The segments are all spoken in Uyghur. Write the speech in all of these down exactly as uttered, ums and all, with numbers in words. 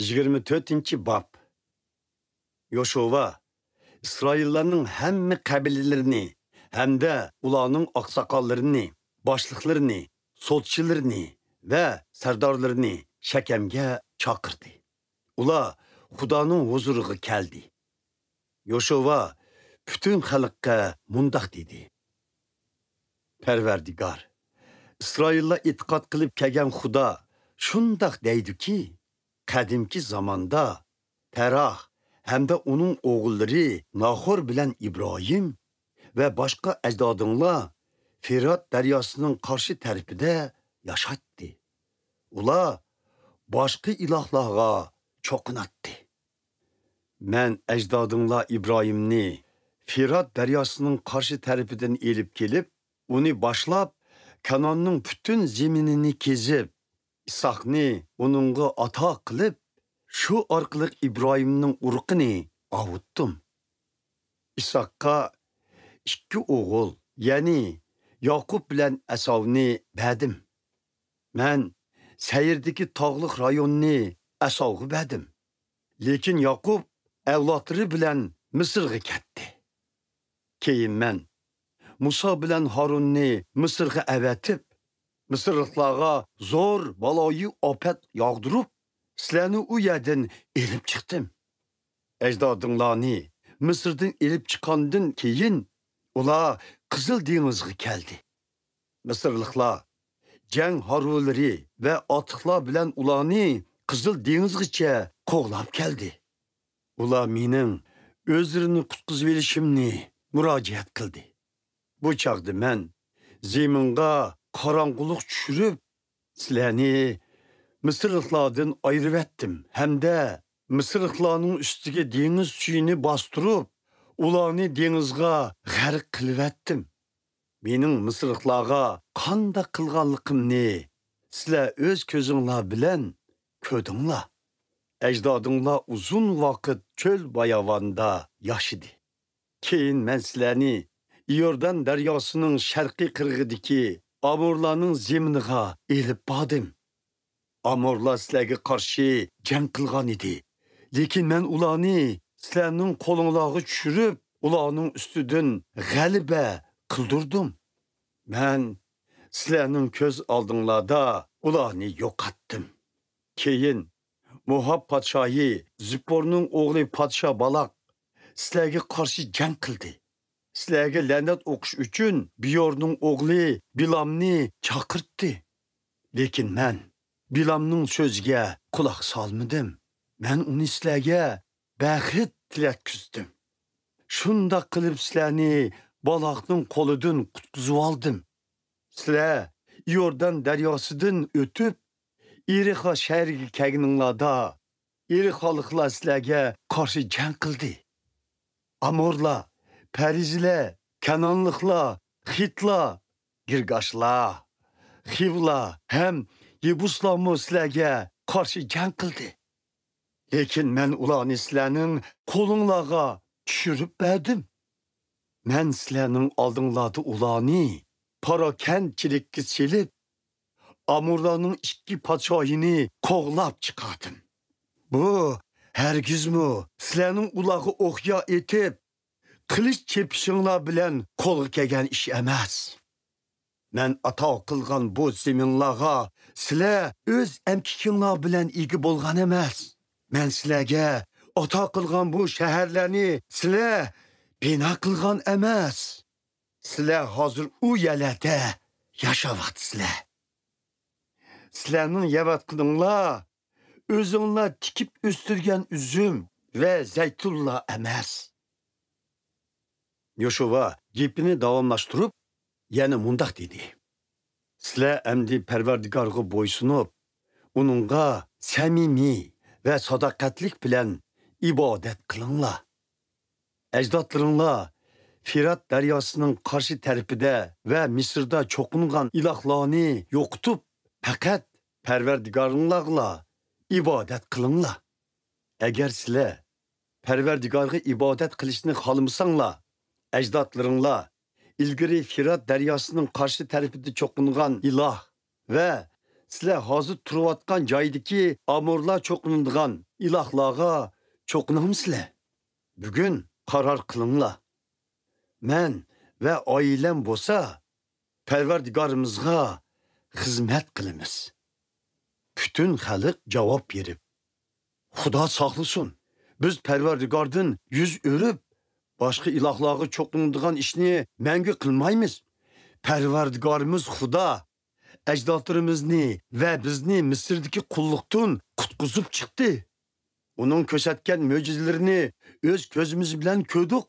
يىگىرمە تۆتىنچى باب. يوشۇۋا ئىسرائىللارنىڭ ھەممە قەبىلىلىرىنى ھەمدە ئۇلارنىڭ ئاقساقاللىرىنى، باشلىقلىرىنى، سوتچىلىرىنى ۋە سەردارلىرىنى شەكەمگە چاقىردى. ئۇلار خۇدانىڭ ھۇزۇرىغا كەلدى. يوشۇۋا پۈتۈن خەلققە مۇنداق دېدى: پەرۋەردىگار، ئىسرائىللار ئېتىقاد قىلىپ كەلگەن خۇدا شۇنداق دەيدۇكى، قەدىمكى زاماندا تەراخ ھەمدە ئۇنىڭ ئوغۇللىرى ناخور بىلەن ئىبراھىم ۋە باشقا ئەجدادىڭلار فىرات دەرياسىنىڭ قارشى تەرىپىدە ياشايتتى. ئۇلار باشقا ئىلاھلارغا چوقۇناتتى. مەن ئەجدادىڭلار ئىبراھىمنى فىرات دەرياسىنىڭ قارشى تەرىپىدىن ئېلىپ كېلىپ، ئۇنى باشلاپ، كاناننىڭ پۈتۈن زېمىنىنى كېزىپ، ئىساقنى ئۇنىڭغا ئاتا قىلىپ، شۇ ئارقىلىق ئىبراھىمنىڭ ئۇرۇقىنى ئاۋۇتتۇم. ئىساققا ئىككى ئوغۇل، يەنى ياقۇپ بىلەن ئەساۋنى بەردىم. مەن سەيىردىكى تاغلىق رايوننى ئەساۋغا بەردىم. لېكىن ياقۇپ ئەۋلادلىرى بىلەن مىسىرغا كەتتى. كېيىن مەن مۇسا بىلەن ھارۇننى مىسىرغا ئەۋەتىپ، مىسىرلىقلارغا زور بالايىئاپەت ياغدۇرۇپ، سىلەرنى ئۇ يەردىن ئېلىپ چىقتىم. ئەجدادىڭلارنى مىسىردىن ئېلىپ چىققاندىن كېيىن، ئۇلار قىزىل دېڭىزغا كەلدى. مىسىرلىقلار جەڭ ھارۋىلىرى ۋە ئاتلىقلار بىلەن ئۇلارنى قىزىل دېڭىزغىچە قوغلاپ كەلدى. ئۇلار مېنىڭ ئۆزلىرىنى قۇتقۇزۇۋېلىشىمنى مۇراجىئەت قىلدى. بۇ چاغدا مەن زېمىنغا قاراڭغۇلۇق چۈشۈرۈپ، سىلەرنى مىسىرلىقلاردىن ئايرىۋەتتىم ھەمدە مىسىرلىقلارنىڭ ئۈستىگە دېڭىز سۈيىنى باستۇرۇپ، ئۇلارنى دېڭىزغا غەرق قىلىۋەتتىم. مېنىڭ مىسىرلىقلارغا قانداق قىلغانلىقىمنى سىلەر ئۆز كۆزۈڭلار بىلەن كۆردۈڭلار. ئەجدادىڭلار ئۇزۇن ۋاقىت چۆل باياۋاندا ياشىدى. كېيىن مەن سىلەرنى ئىيوردان دەرياسىنىڭ شەرقىي قىرغىقىدىكى ئامورلارنىڭ زېمىنىغا ئېلىپ باردىم. ئامورلار سىلەرگە قارشى جەڭ قىلغان ئىدى. لېكىن مەن ئۇلارنى سىلەرنىڭ قولۇڭلارغا چۈشۈرۈپ، ئۇلارنىڭ ئۈستىدىن غەلىبە قىلدۇردۇم. مەن سىلەرنىڭ كۆز ئالدىڭلاردا ئۇلارنى يوقاتتىم. كېيىن موئاب پادىشاھى زىپپورنىڭ ئوغلى پادىشاھ بالاق سىلەرگە قارشى جەڭ قىلدى. سىلەرگە لەنەت ئوقۇش ئۈچۈن بىيورنىڭ ئوغلى بىلامنى چاقىرتتى. لېكىن مەن بىلامنىڭ سۆزىگە قۇلاق سالمىدىم. مەن ئۇنى سىلەرگە بەخت تىلەتكۈزدۈم. شۇنداق قىلىپ سىلەرنى بالاقنىڭ قولىدىن قۇتقۇزۇۋالدىم. سىلەر يوردان دەرياسىدىن ئۆتۈپ، ئېرىخا شەھىرىگە كەلگىنىڭلاردا، ئېرىخالىقلار سىلەرگە قارشى جەڭ قىلدى. ئامورلار، پەرىزلەر، كەنئانلىقلار، خىتلار، گىرگاشلار، خىۋلار ھەم يېبۇسلارمۇ سىلەرگە قارشى جەڭ قىلدى. لېكىن مەن ئۇلارنى سىلەرنىڭ قولۇڭلارغا چۈشۈرۈپ بەردىم. مەن سىلەرنىڭ ئالدىڭلاردا ئۇلارنى پاراكەندىچىلىككە سېلىپ، ئامورلارنىڭ ئىككى پادىشاھىنى قوغلاپ چىقاردىم. بۇ ھەرگىزمۇ سىلەرنىڭ ئۇلارغا ئوقيا ئېتىپ، قىلىچ چېپىشىڭلار بىلەن قولغا كەلگەن ئىش ئەمەس. مەن ئاتا قىلغان بۇ زېمىنلارغا سىلەر ئۆز ئەمگىكىڭلار بىلەن ئىگە بولغان ئەمەس. مەن سىلەرگە ئاتا قىلغان بۇ شەھەرلەرنى سىلەر بىنا قىلغان ئەمەس. سىلەر ھازىر ئۇ يەرلەردە ياشاۋاتىسىلەر. سىلەرنىڭ يەۋاتقىنىڭلار ئۆزۈڭلار تىكىپ ئۆستۈرگەن ئۈزۈم ۋە زەيتۇنلار ئەمەس. يوشۇۋا گېپىنى داۋاملاشتۇرۇپ، يەنە مۇنداق دېدى: سىلەر ئەمدى پەرۋەردىگارغا بويسۇنۇپ، ئۇنىڭغا سەمىمىي ۋە ساداقەتلىك بىلەن ئىبادەت قىلىڭلار. ئەجدادلىرىڭلار فىرات دەرياسىنىڭ قارشى تەرىپىدە ۋە مىسىردا چوقۇنغان ئىلاھلارنى يوقىتىپ، پەقەت پەرۋەردىگارىڭلارغىلا ئىبادەت قىلىڭلار. ئەگەر سىلەر پەرۋەردىگارغا ئىبادەت قىلىشنى خالىمىساڭلار، ئەجدادلىرىڭلار ئىلگىرى فىرات دەرياسىنىڭ قارشى تەرىپىدە چوقۇنغان ئىلاھ ۋە سىلەر ھازىر تۇرۇۋاتقان جايدىكى ئامورلار چوقۇنىدىغان ئىلاھلارغا چوقۇنامسىلەر؟ بۈگۈن قارار قىلىڭلار. مەن ۋە ئائىلەم بولسا پەرۋەردىگارىمىزغا خىزمەت قىلىمىز. پۈتۈن خەلق جاۋاب بېرىپ، خۇدا ساقلىسۇن، بىز پەرۋەردىگاردىن يۈز ئۆرۈپ، باشقا ئىلاھلارغا چوقۇنىدىغان ئىشنى مەڭگۈ قىلمايمىز. پەرۋەردىگارىمىز خۇدا ئەجدادلىرىمىزنى ۋە بىزنى مىسىردىكى قۇللۇقتىن قۇتقۇزۇپ چىقتى. ئۇنىڭ كۆرسەتكەن مۆجىزىلىرىنى ئۆز كۆزىمىز بىلەن كۆردۇق.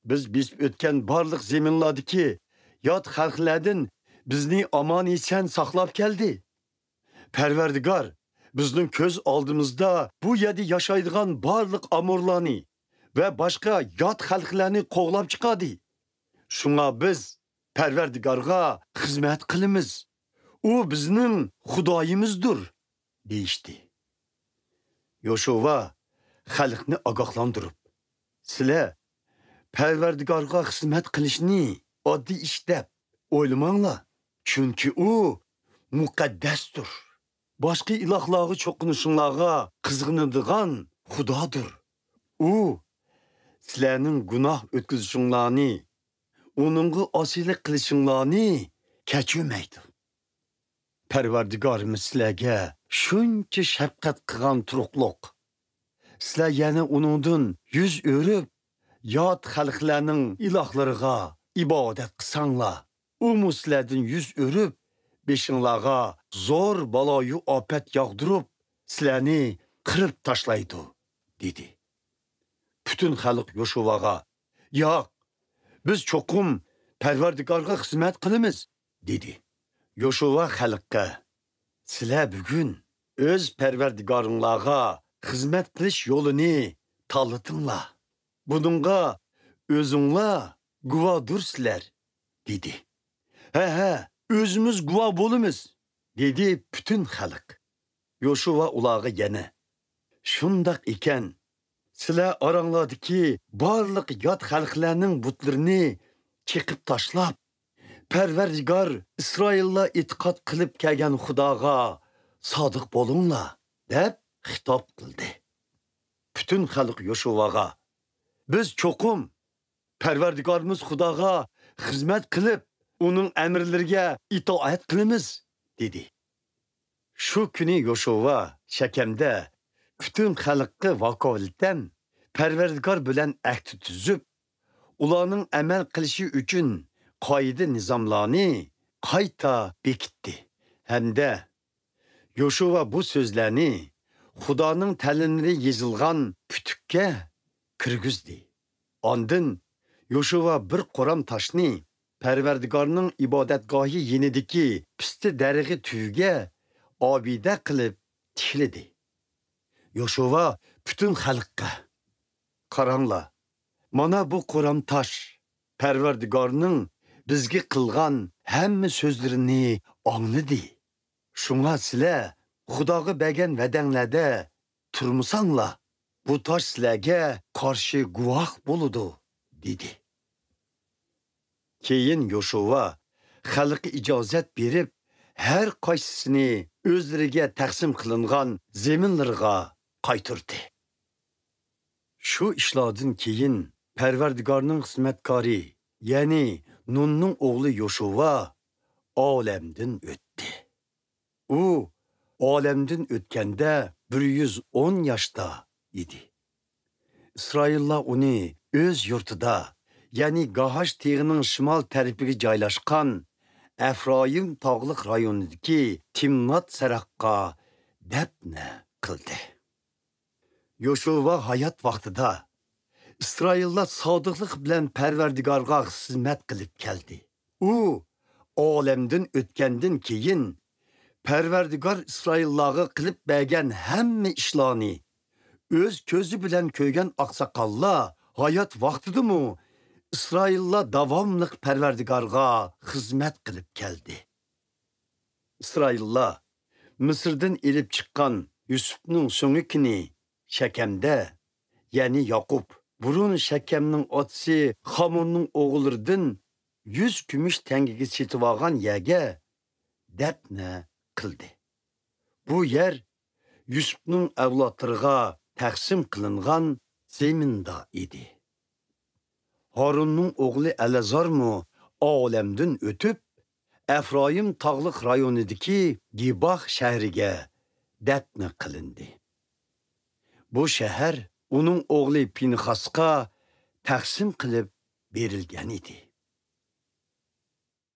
بىز بېسىپ ئۆتكەن بارلىق زېمىنلاردىكى يات خەلقلەردىن بىزنى ئامان-ئېسەن ساقلاپ كەلدى. پەرۋەردىگار بىزنىڭ كۆز ئالدىمىزدا بۇ يەردە ياشايدىغان بارلىق ئامورلارنى ۋە باشقا يات خەلقلەرنى قوغلاپ چىقاردى. شۇڭا بىز پەرۋەردىگارغا خىزمەت قىلىمىز. ئۇ بىزنىڭ خۇدايىمىزدۇر، دېيىشتى. يوشۇۋا خەلقنى ئاگاھلاندۇرۇپ، سىلەر پەرۋەردىگارغا خىزمەت قىلىشنى ئاددىي ئىش دەپ ئويلىماڭلار، چۈنكى ئۇ مۇقەددەستۇر. باشقا ئىلاھلارغا چوقۇنۇشۇڭلارغا قىزغىنىدىغان خۇدادۇر. ئۇ سىلەرنىڭ گۇناھ ئۆتكۈزۈشۈڭلارنى، ئۇنىڭغا ئاسىيلىق قىلىشىڭلارنى كەچۈرمەيدۇ. پەرۋەردىگارىمىز سىلەرگە شۇنچە شەپقەت قىلغان تۇرۇقلۇق، سىلەر يەنە ئۇنىڭدىن يۈز ئۆرۈپ، يات خەلقلەرنىڭ ئىلاھلىرىغا ئىبادەت قىلساڭلار، ئۇمۇ سىلەردىن يۈز ئۆرۈپ، بېشىڭلارغا زور بالايۇ ئاپەت ياغدۇرۇپ، سىلەرنى قىرىپ تاشلايدۇ، دېدى. پۈتۈن خەلق يوشۇۋاغا، ياق، بىز چوقۇم پەرۋەردىگارغا خىزمەت قىلىمىز، دېدى. يوشۇۋا خەلققە، سىلەر بۈگۈن ئۆز پەرۋەردىگارىڭلارغا خىزمەت قىلىش يولىنى تاللىتىڭلار. بۇنىڭغا ئۆزۈڭلار گۇۋاھدۇرسىلەر، دېدى. ھە، ھە، ئۆزىمىز گۇۋاھ بولىمىز، دېدى پۈتۈن خەلق. يوشۇۋا ئۇلارغا يەنە، شۇنداق ئىكەن، سىلەر ئاراڭلاردىكى بارلىق يات خەلقلەرنىڭ بۇتلىرىنى چېقىپ تاشلاپ، پەرۋەردىگار ئىسرائىللار ئېتىقاد قىلىپ كەلگەن خۇداغا سادىق بولۇڭلار، دەپ خىتاب قىلدى. پۈتۈن خەلق يوشۇۋاغا، بىز چوقۇم پەرۋەردىگارىمىز خۇداغا خىزمەت قىلىپ، ئۇنىڭ ئەمىرلىرىگە ئىتائەت قىلىمىز، دېدى. شۇ كۈنى يوشۇۋا شەكەمدە پۈتۈن خەلققە ۋاكالىتەن پەرۋەردىگار بىلەن ئەھدى تۈزۈپ، ئۇلارنىڭ ئەمەل قىلىشى ئۈچۈن قائىدە-نىزاملارنى قايتا بېكىتتى ھەمدە يوشۇۋا بۇ سۆزلەرنى خۇدانىڭ تەلىملىرى يېزىلغان پۈتۈككە كىرگۈزدى. ئاندىن يوشۇۋا بىر قورام تاشنى پەرۋەردىگارنىڭ ئىبادەتگاھى يېنىدىكى پىستە دەرىخى تۈۋىگە ئابىدە قىلىپ تىكلىدى. يوشۇۋا پۈتۈن خەلققە، قاراڭلار، مانا بۇ قورام تاش پەرۋەردىگارنىڭ بىزگە قىلغان ھەممە سۆزلىرىنى ئاڭلىدى. شۇڭا سىلەر خۇداغا بەرگەن ۋەدەڭلەردە تۇرمىساڭلار، بۇ تاش سىلەرگە قارشى گۇۋاھ بولىدۇ، دېدى. كېيىن يوشۇۋا خەلققە ئىجازەت بېرىپ، ھەر قايسىسىنى ئۆزلىرىگە تەقسىم قىلىنغان زېمىنلىرىغا قايتۇردى. شۇ ئىشلاردىن كېيىن پەرۋەردىگارنىڭ خىزمەتكارى، يەنى نۇننىڭ ئوغلى يوشۇۋا ئالەمدىن ئۆتتى. ئۇ ئالەمدىن ئۆتكەندە بىر يۈز ئون ياشتا ئىدى. ئىسرائىللار ئۇنى ئۆز يۇرتىدا، يەنى گاھاش تېغىنىڭ شىمال تەرىپىگە جايلاشقان ئەفرايىم تاغلىق رايونىدىكى تىمنات سەراققا دەپنە قىلدى. يوشۇۋا ھايات ۋاقتىدا ئىسرائىللار سادىقلىق بىلەن پەرۋەردىگارغا خىزمەت قىلىپ كەلدى. ئۇ ئالەمدىن ئۆتكەندىن كېيىن، پەرۋەردىگار ئىسرائىللارغا قىلىپ بەرگەن ھەممە ئىشلارنى ئۆز كۆزى بىلەن كۆرگەن ئاقساقاللار ھايات ۋاقتىدىمۇ ئىسرائىللار داۋاملىق پەرۋەردىگارغا خىزمەت قىلىپ كەلدى. ئىسرائىللار مىسىردىن ئېلىپ چىققان يۈسۈپنىڭ سۆڭىكىنى شەكەمدە، يەنى ياقۇپ بۇرۇن شەكەمنىڭ ئاتىسى خامۇرنىڭ ئوغۇللىرىدىن يۈز كۈمۈش تەڭگىگە سېتىۋالغان يەرگە دەپنە قىلدى. بۇ يەر يۈسۈپنىڭ ئەۋلادلىرىغا تەقسىم قىلىنغان زېمىندا ئىدى. ھارۇننىڭ ئوغلى ئەلەزارمۇ ئالەمدىن ئۆتۈپ، ئەفرايىم تاغلىق رايونىدىكى گىباھ شەھىرىگە دەپنە قىلىندى. بۇ شەھەر ئۇنىڭ ئوغلى پىنخاسقا تەقسىم قىلىپ بېرىلگەن ئىدى.